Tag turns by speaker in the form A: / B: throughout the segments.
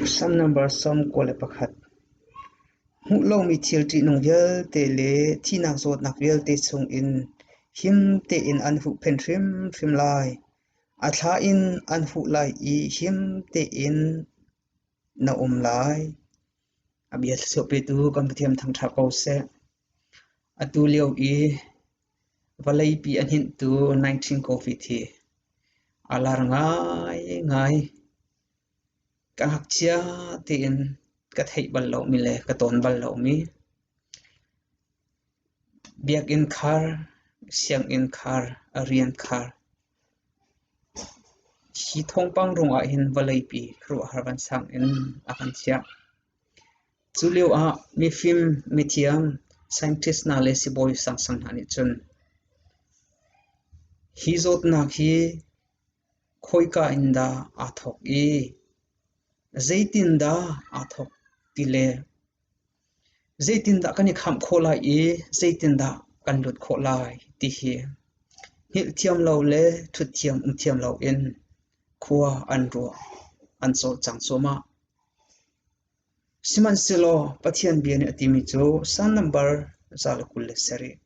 A: Salm nambar 91. Hmuh lomi thil ṭihnung vialte le thihnak zawtnak vialte chungin him tein an huhphenh hrimhrim lai. A thla in an huh lai i him tein na um lai. A bia thluachuah petu kan Pathian thangṭhat ko seh. Atu lio i vawleipi a hninhtu 19 COVID hi a lar ngaingai. Ka ngakchia tein ka theih bal lomi le ka tawn bal lomi biakinn khar, sianginn khar, rian khar. Hi thawngpang ruangah hin vawleipi khuaruahhar vansang in a kan chiah. Cu lioah mifim, mithiam, scientist hna le sibawi sangsang hna nih cun hi zawtnak hi Khawika in dah aa thawk i zeitindah aa thawk ti le zeitindah kan i khamh khawh lai i zeitindah kan lut khawh lai ti hi hngilh thiam lo le ṭhut thiam um thiam loin khua an ruah, an cawlcang cuahmah. Sihmanhsehlaw Pathian bia nih a timi cu Salm nambar 127.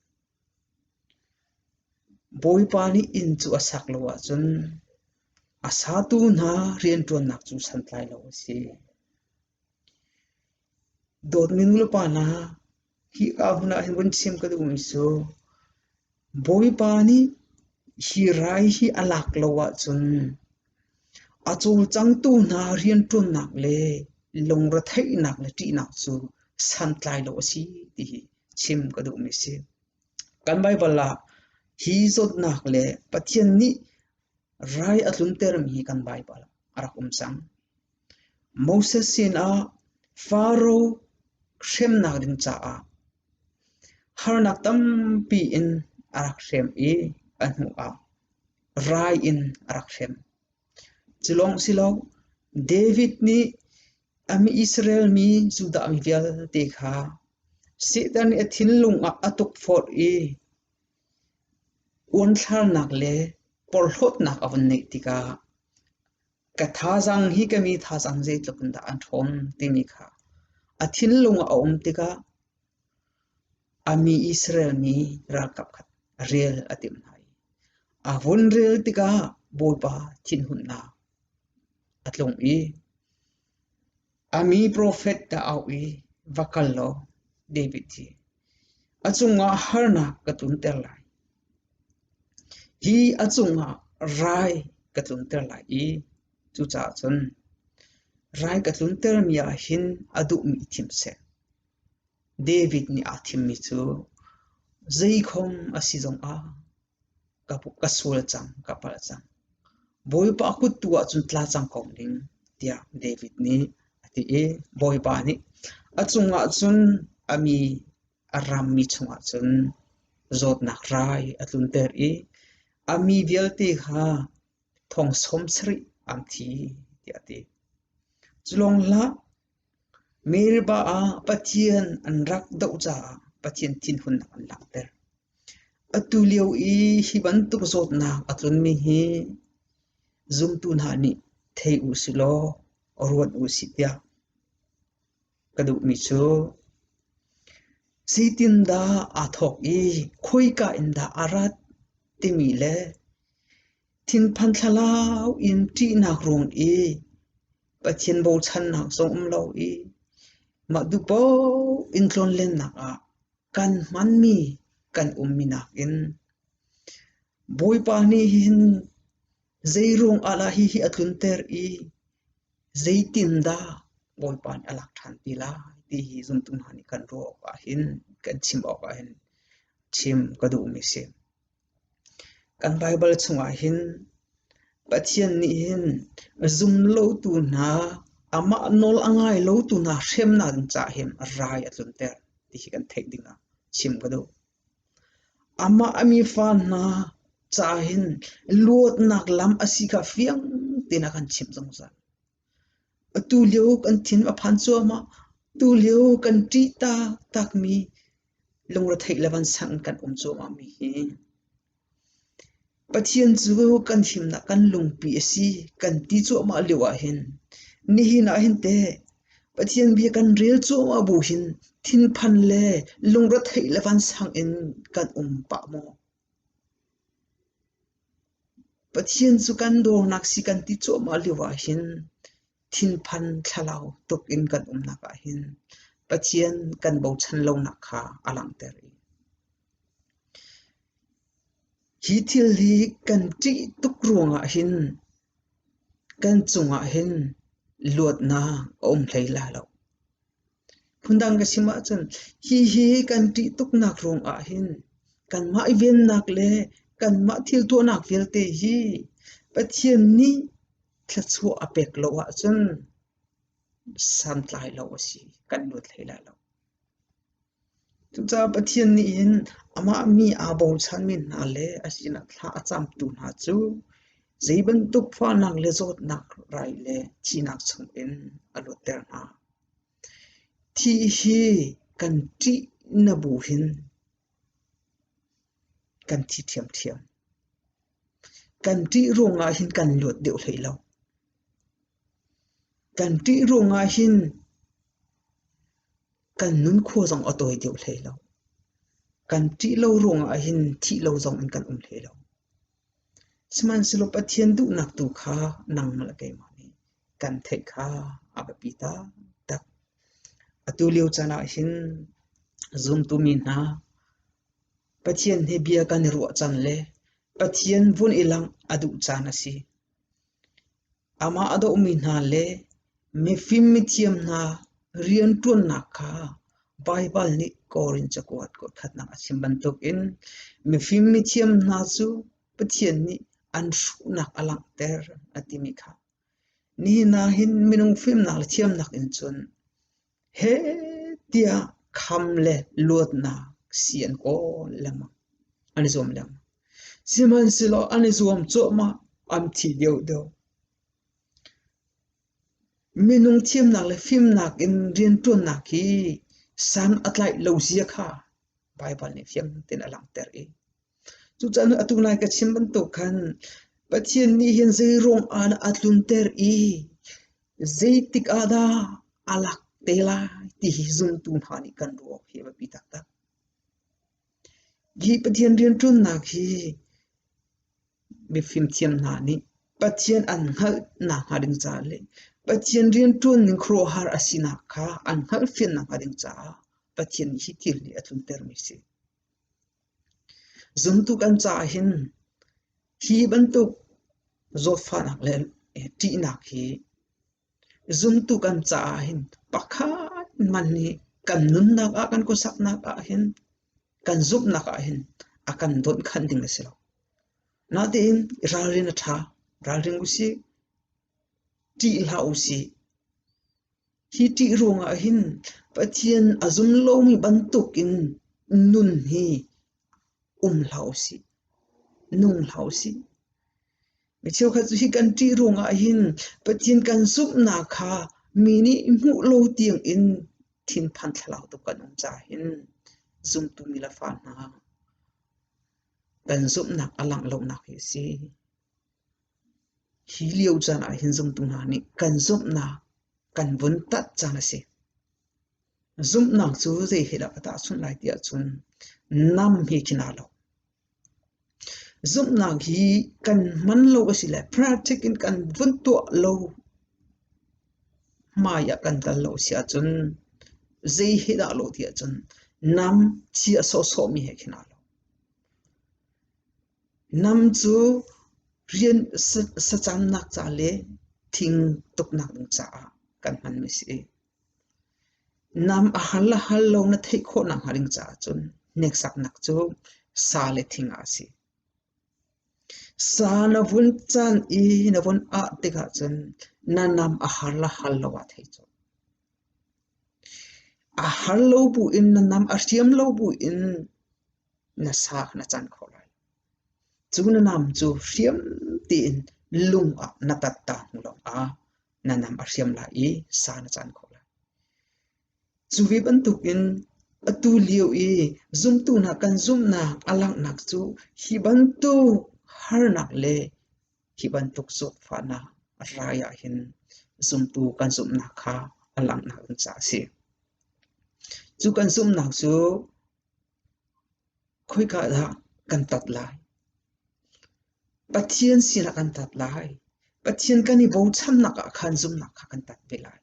A: Bawipa nih inn cu a sak lo ahcun a satu hna rianṭuannak cu santlai lo a si. Dawtmi nulepa hna, hika hmun ah hin vun chim ka duhmi cu Bawipa nih hi rai hi a lak lo ahcun a cawlcangtu hna rianṭuannak le lungretheihnak le ṭihnak cu santlai lo a si ti hi chim ka duhmi a si. Kan Baibal ah hi zawtnak le Pathian nih rai a tluntermi hi kan Baibal ah a rak um cang. Moses sinah Faro hremnak ding caah harnak tampi in a rak hrem i a hnu ah rai in a rak hrem. Cu lawng si lo, David nih a mi Israel mi Judah mi vialte kha Satan nih a thinlung ah a tukforh i uanthlarnak le porhlawtnak a vun neih tikah ka thazaang hi ka mi thazaang zeitluk in dah an ṭhawn timi kha a thinlung ah a um tikah a mi Israel mi ralkap kha rel a timh hna i a vun rel tikah Bawipa thinhunnak a tlung i a mi profet a auh i va kal law David hi a cungah harnak ka tlunter lai. Hi a cungah rai ka tlunter lai i cucaah cun rai ka tluntermi ah hin a duhmi i thim seh. David nih aa thimmi cu zeikhom a si zongah ka sual cang, ka palh cang. Bawipa kut tu ah cun tla cang ko ning tiah David nih a ti i Bawipa nih a cungah cun a mi a rammi chungah cun zawtnak rai a tlunter i a mi vialte kha thong sawm sarih an thi tiah a ti. Cu lawng hlah, Meribah ah Pathian an rak doh caah Pathian thinhunnak an langhter. Atu lio i hi bantuk zawtnak a tlunmi hi zumtu hna nih thei u silaw ruat u sih tiah ka duhmi cu zeitindah aa thawk i khoika in dah a rat timi le thinphan thlalau in ṭihnak ruang i Pathian bochannak zong um lo i mah duh paoh in tlawnlennak ah kan hmanmi kan ummi nakin Bawipa nih hin zeiruang ah dah hihi a tlunter i zeitindah Bawipa nih a lak ṭhan ti lai ti hi zumtu hna nih kan ruah awk ah hin kan chim awk ah hin chim ka duhmi a si. Kan Baibal chungah hin Pathian nih hin zumlotu hna, amah nawl a ngai lotu hna hremnak ding caah hin rai a tlunter ti hi kan theih dingah chim ka duh. Amah a mi fa hna caah hin luatnak lam a si kha fiang tein a kan chimh zungzal. Atu lio kan thin a phan cuahmah. Tu lio kan ṭih taktakmi lungretheih le vansang in kan um cuahmahmi hi Pathian cu kan himnak kan lungpi a si kan ti cuahmah lio ahhin Nihin ah hin teh Pathian bia kan rel cuahmah bu hin thinphan le lungretheih le vansang in kan um pah maw? Pathian cu kan dawrnak si kan ti cuahmah lio ah hin thinphan thlalau tuk in kan umnak ah hin Pathian kan bochan lonak kha a langhter i hi thil hi kan ṭih tuk ruangah hin kan cungah hin luatnak a um hlei lai lo. Phundang ka chim ahcun hihi kan ṭih tuknak ruangah hin kanmah i vennak le kanmah thil tuahnak vialte hi Pathian nih thluachuah a pek lo ahcun santlai lo a si, kan luat hlei lai lo. Cucaah Pathian nih hin amah mi aa bochanmi hna le a sinah thla a camtu hna cu zei bantuk fahnak le zawtnak rai le thihnak chungin a luatter hna. Thih hi kan ṭih na bu hin kan thi ṭhiamṭhiam. Kan ṭih ruangah hin kan luat deuh hlei lo. Kan ṭih ruangah hin kan nunkhua zong a tawi deuh hlei lo. Kan ṭih lo ruangah hin thih lo zong in kan um hlei lo. Sihmanhsehlaw Pathian duhnak tu kha nangmah le keimah nih kan theih kha a biapi taktak. Atu lio caan ah hin zumtu mi hna Pathian he bia kan i ruah caan le Pathian vun i langh a duh caan a si. Amah a dohmi hna le mifim mithiam hna rianṭuannak kha Baibal nih Korin cakuat khatnak a chim bantukin mifim mithiam hna cu Pathian nih an hruhnak a langhter a timi kha. Nihin ah hin minung fimnak le thiamnak in cun heh tiah kham le luatnak si an kawl lengmang, an i zuam lengmang. Sihmanhsehlaw an i zuam cuahmah, an thi deuhdeuh. Minung thiamnak le fimnak in rianṭuannak hi san a tlaih lo zia kha Baibal nih fiang tein a langhter i cucaah atu nai ka chim bantuk khan Pathian nih hin zeiruang ah dah a tlunter i zeitik ah dah a lak te lai ti hi zumtu hna nih kan ruah awk hi a biapi taktak. Hi Pathian rianṭuannak hi mifimthiam hna nih Pathian an hngalh nakhnga ding caah le Pathian rianṭuan ning khuaruahhar a sinak kha an hngalhfian nakhnga ding caah Pathian nih hi thil hi a tluntermi a si. Zumtu kan caah hin hi bantuk zawtfahnak le ṭihnak hi Zumtu kan caah hin pakhat hmanh nih kan nunnak ah kan khuasaknak ah hin kan zumhnak ah hin a kan dawnhkhanh ding a si lo. Natein ralrin a ṭha. Ralring usih. Ṭih hlah usih. Hi ṭih ruangah hin Pathian a zum lomi bantukin nun hi um hlah usih. Nung hlah usih. Mi cheukhat cu hi kan ṭih ruangah hin Pathian kan zumhnak kha mi nih hmuh lo tiangin thinphan thlalau tuk kan um caah hin zumtu mi le fa hna kan zumhnak a langh lonak hi a si. Hi lio caan ah hin zumtu hna nih kan zumhnak kan vun tat caan a si. Zumhnak cu zei he dah ka tahchunh lai ti ahcun nam he khin aa lo. Zumhnak hi kan hman lo a si le practic in kan vun tuah lo hmai ah kan kal lo a si ahcun zei he dah lawh ti ahcun nam chia sawhsawhmi he khin aa lo. Nam cu rian sacamnak ca le thing tuknak ding caah kan hmanmi a si. Nam a hal le hal lo na theih khawh nakhnga ding caah cun hneksaknak cu sa le thing ah a si. Sa na vun can i na vun ah tikah cun na nam a har le har lo ah thei colh. A har lo buin na nam a hriam lo buin na sa kha na can khawh lai. Cu na nam cu hriam tein lung ah na tat ta hnu lawngah na nam a hriam lai i sa na can khawh lai. Cu ve bantukin atu lio i zumtu hna kan zumhnak a langhnak cu hi bantuk harnak le hi bantuk zawtfahnak. Rai ah hin zumtu kan zumhnak kha a langhnak ding caah a si. Cu kan zumhnak cu khoika dah kan tat lai? Pathian sinah kan tat lai. Pathian kan i bochannak ah khan zumhnak kha kan tat ve lai.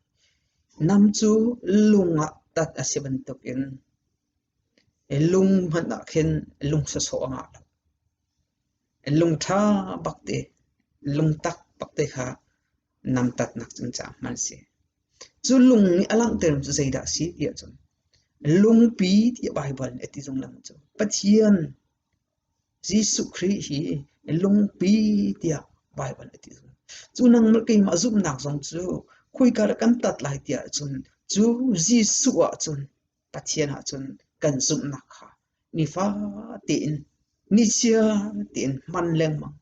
A: Nam cu lung ah tat a si bantukin lung hmanh ah khin lung sawsawh a ngah lo. Lungṭha bak te, lungtak bak te kha namtatnak cun caah hman a si. Cu lung nih a langhter cu zeidah a si ti ahcun lungpi tiah Baibal nih a ti zung lengmang cu Pathian Jesuh Khrih hi lungpi tiah Baibal nih a ti zung. Cu nangmah keimah zumhnak zong cu khoika dah kan tat lai ti ahcun cu Jesuh ahcun Pathian ahcun kan zumhnak kha nifa tein nichiar tein hman lengmang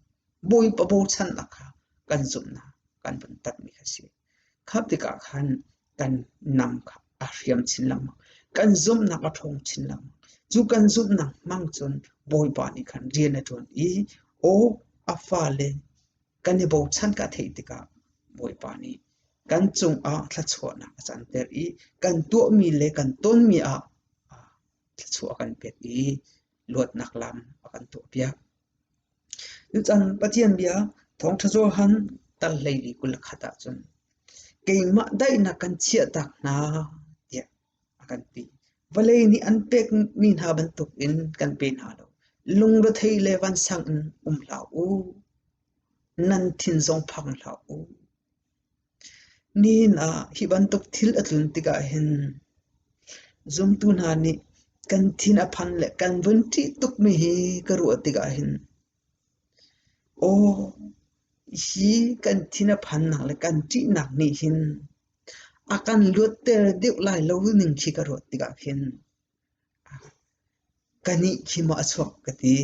A: Bawipa bochannak kha kan zumhnak kan vun tatmi kha a si. Kha tikah khan kan nam kha a hriam chin lengmang. Kan zumhnak a ṭhawng chin lengmang. Cu kan zumhnak hmang cun Bawipa nih khan rian a ṭuan i aw a fale kan i bochan ka theih tikah Bawipa nih kan cungah thluachuahnak a canter i kan tuahmi le kan tonmi ah thluachuah a kan pek i luatnak lam a kan tuahpiak. Tuchan Pathian bia Thawngṭha Johan tal 14 21 ahcun keimah daihnak kan chiahtak hna tiah a kan ti. Vawlei nih an pekmi hna bantukin kan pe hna lo. Lungrethei le vansang in um hlah u. Nan thin zong phang hlah u. Nihin ah hi bantuk thil a tlun tikah hin zumtu hna nih kan thin a phan le kan vun ṭih tukmi hi ka ruah tikah hin aw hi kan thin a phannak le kan ṭihnak nih hin a kan luatter deuh lai lo ning khi ka ruah tikah khin ka nih khi maw a chuak ka ti.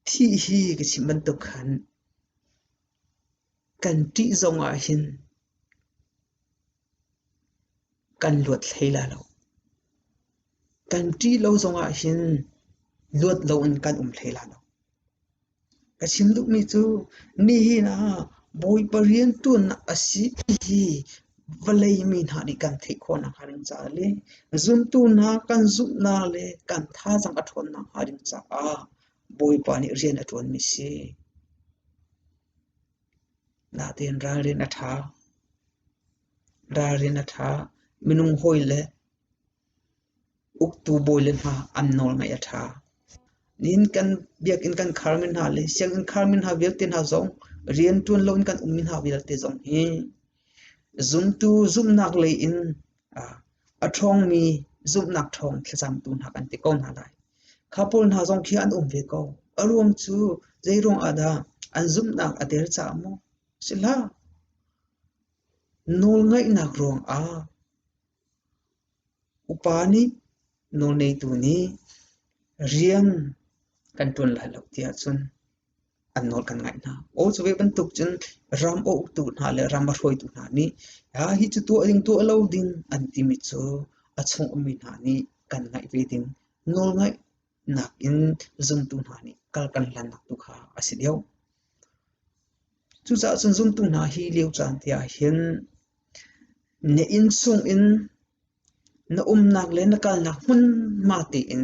A: Thih hi ka chim bantuk khan kan ṭih zong ah hin kan luat hlei la lo. Kan ṭih lo zong ah hin luat loin kan um hlei la lo. Ka chim duhmi cu nihin ah Bawipa rianṭuannak a si ti hi vawlei mi hna nih kan theih khawh nakhnga ding caah le zumtu hna kan zumhnak le kan thazaang a ṭhawn nakhnga ding caah Bawipa nih rian a ṭuanmi a si. Natein ralrin a ṭha. Ralrin a ṭha. Minung hawi le Uktu bawile hna an nawlngaih a ṭha. Nihin kan biakinn kan kharmi hna le sianginn kharmi hna vialte hna zong rianṭuan loin kan ummi hna vialte zong hi zumtu zumhnak lei in a ṭhawngmi zumhnak ṭhawng thlacamtu hna kan ti ko hna lai. Kha pawl hna zong khi an um ve ko. A ruang cu zeiruang ah dah an zumhnak a der caah maw? Si hlah. Nawlngaihnak ruangah Upa nih nawlngeitu nih rian kan ṭuan lai lo ti ahcun an nawl kan ngaih hna. Aw cu ve bantuk cun ram a uktu hna le ram a hruaitu hna nih hi cu tuah ding tuah lo ding an timi cu a chung ummi hna nih kan ngaih ve ding nawlngaihnak in zumtu hna nih kal kan hlannak tu kha a si deuh. Cucaah cun zumtu hna hi lio caan te ah hin Na inn chungin na umnak le na kalnak hmunhma tein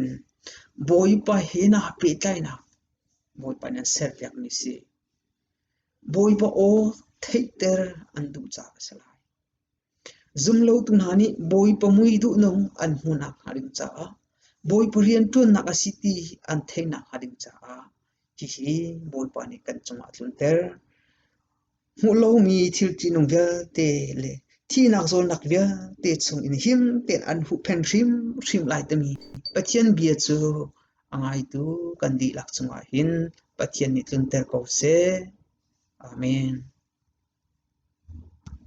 A: Bawipa he naa pehtlaihnak Bawipa nih an serpiakmi a si. Bawipa aw theihter an duh caah a si lai. Zumlotu hna nih Bawipa mui duhnung an hmuhnak hnga ding caah Bawipa rianṭuannak a si ti an theihnak hnga ding caah hihi Bawipa nih kan cungah a tlunter. Hmuh lomi thil ṭihnung vialte le thihnak zawlnak vialte chungin him tein an huhphenh hrimhrim lai timi Pathian bia cu a ngaitu kan dihlak cungah hin Pathian nih tlunter ko seh. Amen.